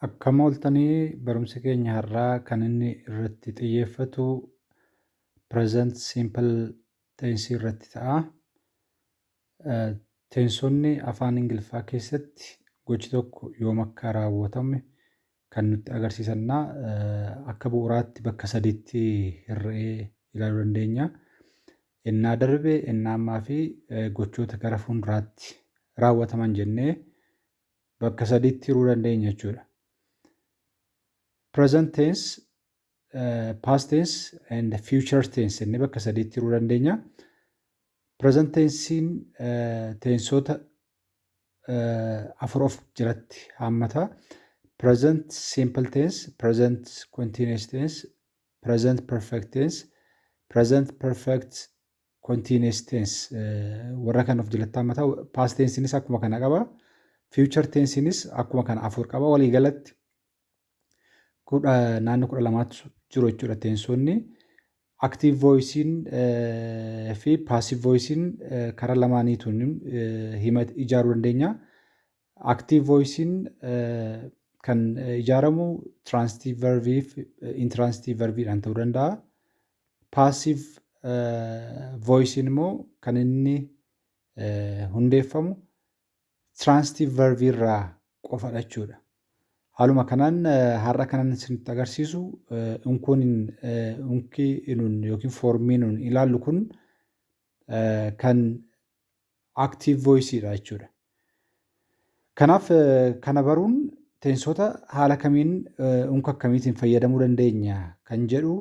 Akkam ooltanii? Barumsi keenya har'aa kan inni irratti xiyyeeffatu present simple tense irratti ta'a. Teensonni afaan Ingiliffaa keessatti gochi tokko yoom akka raawwatame kan nutti agarsiisanna. Akka bu'uuraatti bakka sadiitti hir'ee ilaaluu dandeenya. Ennaa darbe, ennaa ammaa fi gochoota gara fuulduraatti raawwataman jennee bakka sadiitti hiruu dandeenya jechuudha. Present tense, past tense and future tense jennee bakka sadiitti hiruu dandeenya. Present tensiin teensota afur of jalatti haammata. Present simple tense, present continuous tense, present perfect tense, present perfect continuous tense warra kan of jalatti haammata. Past tensiinis akkuma kana qaba. Future tensiinis akkuma kana afur qaba. Walii galatti naannoo 12tu jiru jechuudha teensonni. Active voicein fi passive voicein karaa lamaaniituun hima ijaaruu dandeenya. Active voicein kan ijaaramu transitive verbii fi intransitive verbiidhaan ta'uu danda'a. Passive voicein immoo kan inni hundeeffamu transitive verbii irraa qofadha jechuudha. Haaluma kanaan har'a kanan isinitti agarsiisu unkuun unki nun yookiin foormii nun ilaallu kun kan active voiceidha jechuudha. Kanaaf kana baruun teensota haala kamiin, unka akkamiitiin fayyadamuu dandeenya kan jedhu,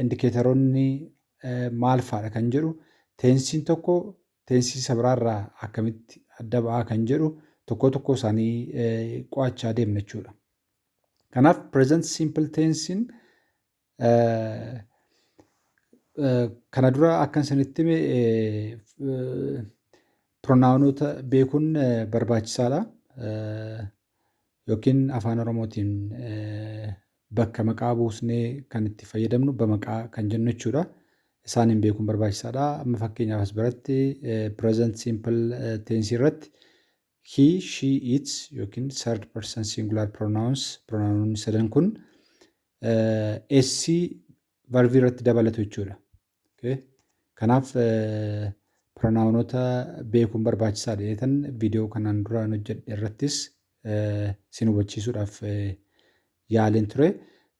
indikeetaroonni maal fa'aadha kan jedhu, teensiin tokko teensii isa biraarraa akkamitti adda ba'aa kan jedhu tokko tokko isaanii qo'achaa deemna jechuudha. Kanaaf present simple tensiin kana dura akkan isinitti hime pronounoota beekuun barbaachisaadha. Yookiin afaan Oromootiin bakka maqaa buusnee kan itti fayyadamnu bamaqaa kan jennu jechuudha. Isaaniin beekuun barbaachisaadha. Amma fakkeenyaaf as biratti present simple tense irratti he, she, it yookiin third person singular pronouns, pronoun sadan kun s verbii irratti dabalatu jechuudha. Kanaaf pronounoota beekuun barbaachisaadha jedhetan viidiyoo kanaan duraan hojjedhe irrattis sin hubachiisuudhaaf yaaleen ture.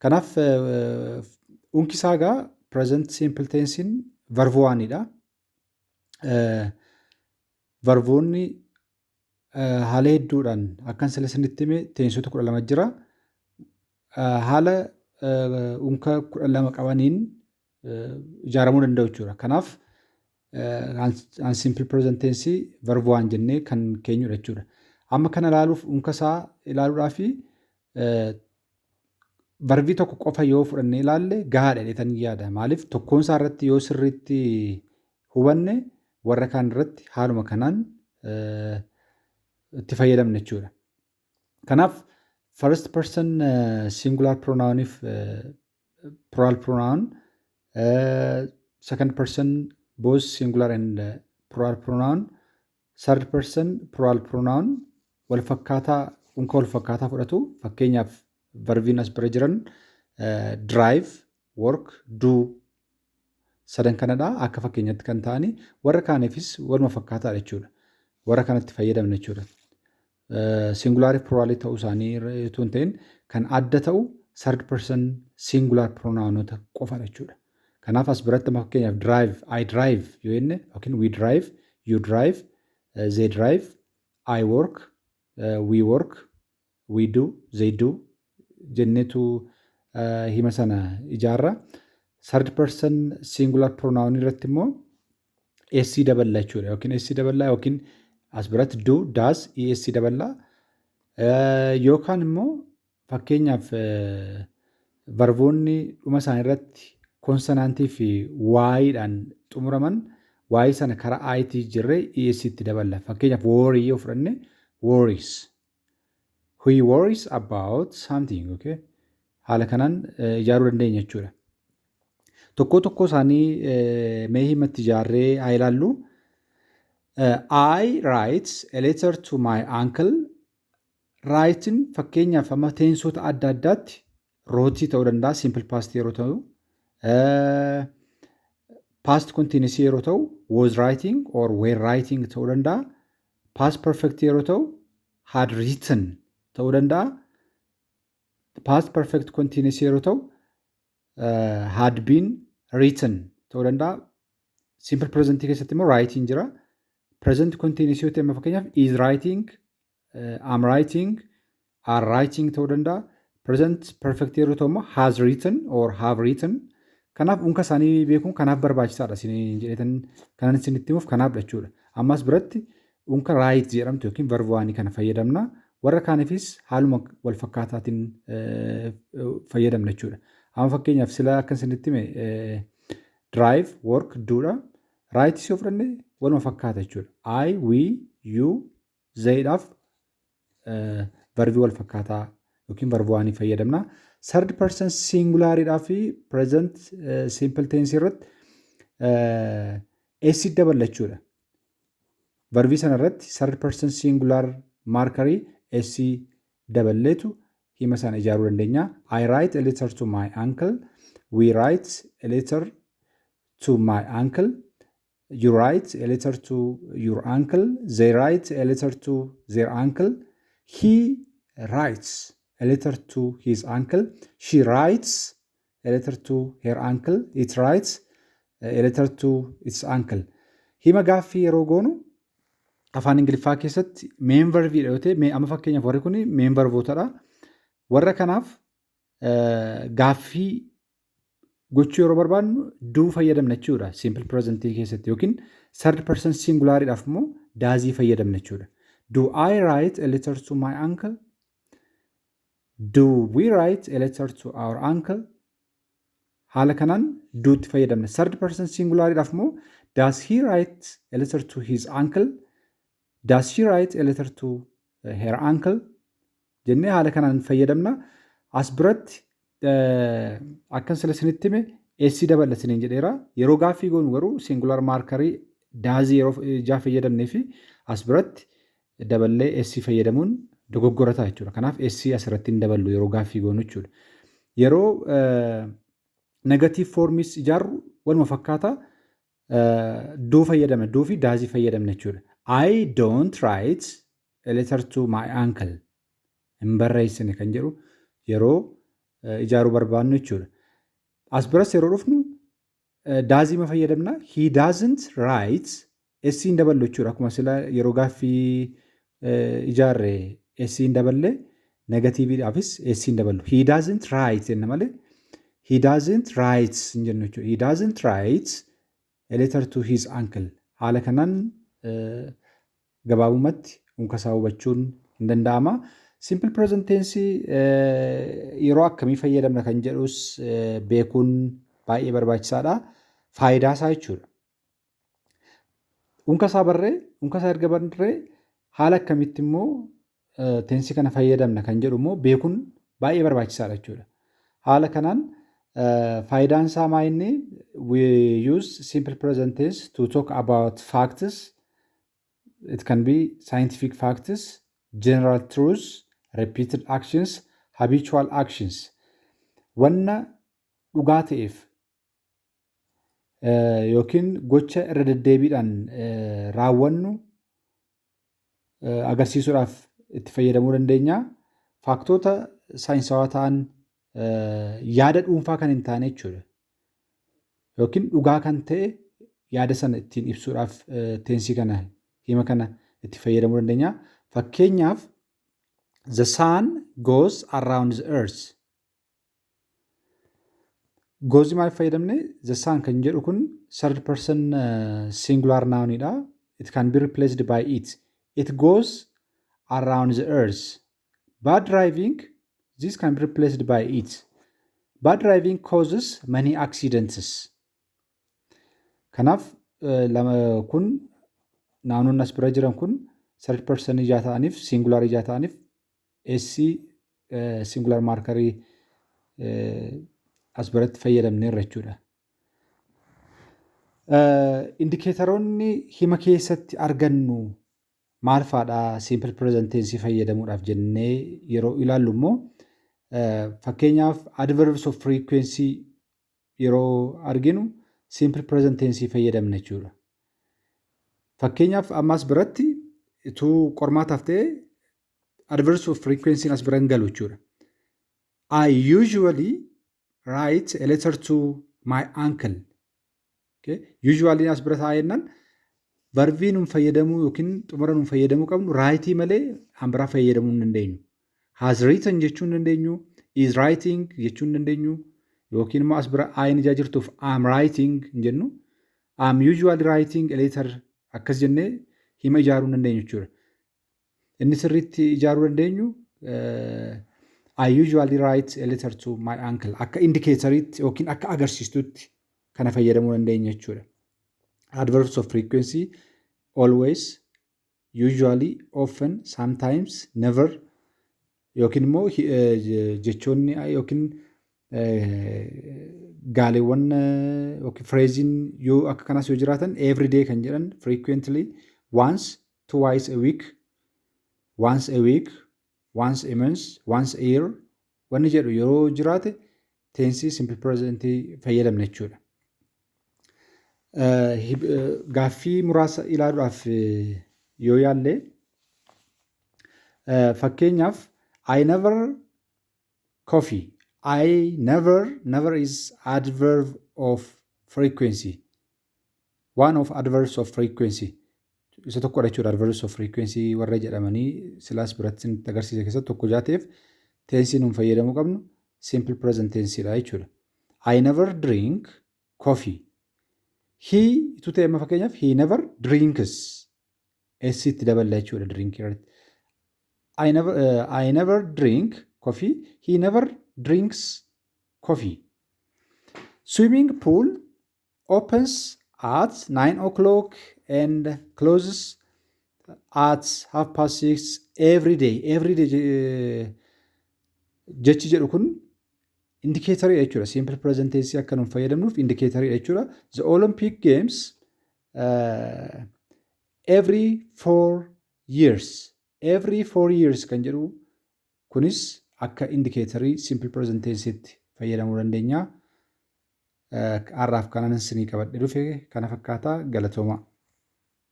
Kanaaf unki isaa egaa present simple tensiin verb oneidha. Verboonni haala hedduudhaan akkan sila isinitti hime teensota 12 jira. Haala unka 12 qabaniin ijaaramuu danda'u jechuudha. Kanaaf an simple present tense verb one jennee kan keenyudha jechuudha. Amma kana ilaaluuf, unka isaa ilaaluudhaaf, verbii tokko qofa yoo fudhannee ilaalle gahaadha jedheetan yaada. Maaliif, tokkoon isaa irratti yoo sirriitti hubanne warra kaan irratti haaluma kanaan itti fayyadamna jechuudha. Kanaaf first person singular pronoun fi plural pronoun, second person both singular and plural pronoun, third person plural pronoun wal fakkaataa, unka wal fakkaataa fudhatu. Fakkeenyaaf verbiin as bira jiran drive, work, do sadan kanadha akka fakkeenyatti kan ta'ani. Warra kaaniifis waluma fakkaataadha jechuudha. Warra kanatti fayyadamna jechuudha. Singularii pluralii ta'uu isaanii utuu hin ta'in kan adda ta'u third person singular pronounota qofadha jechuudha. Kanaaf as biratti fakkeenyaaf drive, I drive yoo jenne yookiin we drive, you drive, they drive, I work, we work, we do, they do jenneetu hima sana ijaarra. Third person singular pronoun irratti immoo s daballa jechuudha. Yookiin s daballaa yookiin as biratti do, does, es daballaa. Yookaan immoo fakkeenyaaf verboonni dhuma isaanii irratti konsonantii fi Ydhaan xumuraman Y sana karaa I jirree es itti daballa. Fakkeenyaaf worry yoo fudhanne, worries. He worries about something. Okay? Haala kanaan ijaaruu dandeenya jechuudha. Tokko tokko isaanii mee himatti ijaarree haa ilaallu. I write a letter to my uncle Write'n fakkeenyaaf amma tenseoota adda addaatti wrote ta'uu danda'a, simple past yeroo ta'u, past continuous yeroo ta'u was writing or were writing ta'uu danda'a. Past perfect yeroo ta'u had written ta'uu danda'a. Past perfect continuous yeroo ta'u had been written ta'uu danda'a. Simple present keessatti immoo writing jira. Present continuous yoo ta'e amma fakkeenyaaf is writing, am writing, are writing ta'uu danda'a. Present perfect yeroo ta'u immoo has written or have written. Kanaaf unka isaanii beekuun kanaaf barbaachisaadha isin jedhetan kanan isinitti himuuf kanaaf jechuudha. Ammas biratti unka write jedhamtu yookiin verb one kana fayyadamna. Warra kaaniifis haaluma wal fakkaataatiin fayyadamna jechuudha. Amma fakkeenyaaf sila akka isinitti hime drive, work, do'dha. Write yoo fudhanne waluma fakkaata jechuudha. I, we, you, they'dhaaf verbii wal fakkaataa yookiin verb one fayyadamna. Third person singulariidhaa fi present simple tense irratti s daballa jechuudha. Verbii sana irratti third person singular markerii s daballeetu hima sana ijaaruu dandeenya. I write a letter to my uncle. We write a letter to my uncle. You write a letter to your uncle. They write a letter to their uncle. He writes a letter to his uncle. She writes a letter to her uncle. It writes a letter to its uncle. Hima gaaffii yeroo goonu afaan Ingiliffaa keessatti main verbiidha yoo ta'e, amma fakkeenyaaf warri kun main verbootadha. Warra kanaaf gaaffii gochuu yeroo barbaadnu do fayyadamna jechuudha. Simple present keessatti yookiin third person singulariidhaaf immoo does fayyadamna jechuudha. Do I write a letter to my uncle? Do we write a letter to our uncle? Haala kanaan do'tti fayyadamna. Third person singulariidhaaf immoo does he write a letter to his uncle? Does she write a letter to her uncle? Jennee haala kanaan fayyadamna. As biratti akkan sila isinitti hime s daballa isiniin jedheera. Yeroo gaaffii goonu garuu singular markerii does yeroo ijaa fayyadamnee fi as biratti daballee s fayyadamuun dogoggora ta'a jechuudha. Kanaaf s asirratti hin daballu yeroo gaaffii goonu jechuudha. Yeroo negative formis ijaarru waluma fakkaata, do fayyadamna, do fi does fayyadamna jechuudha. I don't write a letter to my uncle. Hin barreessine kan jedhu yeroo ijaaruu barbaannu jechuudha. As biras yeroo dhufnu does ma fayyadamna. He doesn't write, s hin daballu jechuudha. Akkuma sila yeroo gaaffii ijaarre s hin daballe, negativeiidhaafis s hin daballu. He doesn't write jenna malee he doesn't write hin jennu jechuudha. He doesn't write a letter to his uncle. Haala kanaan gabaabumatti unka isaa hubachuun hin danda'ama. Simple present tense yeroo akkamii fayyadamna kan jedhus beekuun baay'ee barbaachisaadha. Faayidaa isaa jechuudha. Unka isaa barree, unka isaa erga barree, haala akkamitti immoo tense kana fayyadamna kan jedhu immoo beekuun baay'ee barbaachisaadha jechuudha. Haala kanaan faayidaan isaa maa inni? We use simple present tense to talk about facts. It can be scientific facts, general truths, repeated actions, habitual actions. Wanna dhugaa ta'eef yookiin gocha irra deddeebiidhaan raawwannu agarsiisuudhaaf itti fayyadamuu dandeenya. Factoota saayinsawaa ta'an, yaada dhuunfaa kan hin taane jechuudha. Yookiin dhugaa kan ta'e yaada sana ittiin ibsuudhaaf tense kana, hima kana itti fayyadamuu dandeenya. Fakkeenyaaf, the sun goes around the earth. Goes maal fayyadamne? The sun kan jedhu kun third person singular nounidha. It can be replaced by it. It goes around the earth. Bad driving, this can be replaced by it. Bad driving causes many accidents. Kanaaf lama kun nounoonni as bira jiran kun third person ijaa ta'aniif, singular ijaa ta'aniif, s singular markerii as biratti fayyadamneerra jechuudha. Indicatoroonni hima keessatti argannu Maal faadhaa simple present tense fayyadamuudhaaf jennee yeroo ilaallu immoo, fakkeenyaaf, adverbs of frequency yeroo arginu simple present tense fayyadamna jechuudha. Fakkeenyaaf, ammas biratti utuu qormaataaf ta'e adverbs of frequency as bira hin galu jechuudha. I usually write a letter to my uncle. Okay? Usually as bira taa'ee jennaan verbii nuun fayyadamuu yookiin xumura nuun fayyadamuu qabnu write malee kan biraa fayyadamuu hin dandeenyu. Has written jechuu hin dandeenyu, is writing jechuu hin dandeenyu, yookiin immoo as bira I ijaa jirtuuf am writing hin jennu. Am usually writing a letter akkas jennee hima ijaaruu hin dandeenyu jechuudha. Inni sirriitti ijaaruu dandeenyu "I usually write a letter to my uncle" akka indicatoriitti yookiin akka agarsiistutti kana fayyadamuu dandeenya jechuudha. Adverbs of frequency: always, usually, often, sometimes, never, yookiin immoo jechoonni yookiin gaaleewwan yookiin phraseiin yoo akka kanas yoo jiraatan, every day kan jedhan, frequently, once, twice a week, once a week, once a month, once a year wanni jedhu yeroo jiraate tense simple present fayyadamna jechuudha. Gaaffii muraasa ilaaluudhaaf yoo yaalle, fakkeenyaaf, I never coffee. I never, never is adverb of frequency, one of adverbs of frequency isa tokkodha jechuudha. Adverbs of frequency warra jedhamanii silaas biratti nutti agarsiise keessatti tokko jaateef tense nuun fayyadamuu qabnu simple present tense dha jechuudha. I never drink coffee. He itu ta'e amma, fakkeenyaaf, he never drinks, s itti daballa jechuudha drink irratti. I never drink coffee. He never drinks coffee. Swimming pool opens at 9 o'clock and closes at 6:30 every day. Every day jechi jedhu kun indicatorii jechuudha. Simple present tense akka nuun fayyadamnuuf indicatorii jechuudha. The Olympic Games every 4 years. Every 4 years kan jedhu kunis akka indicatorii simple present tenseetti fayyadamuu dandeenya. Har'aaf kanan isinii qabadhe dhufe kana fakkaata. Galatooma.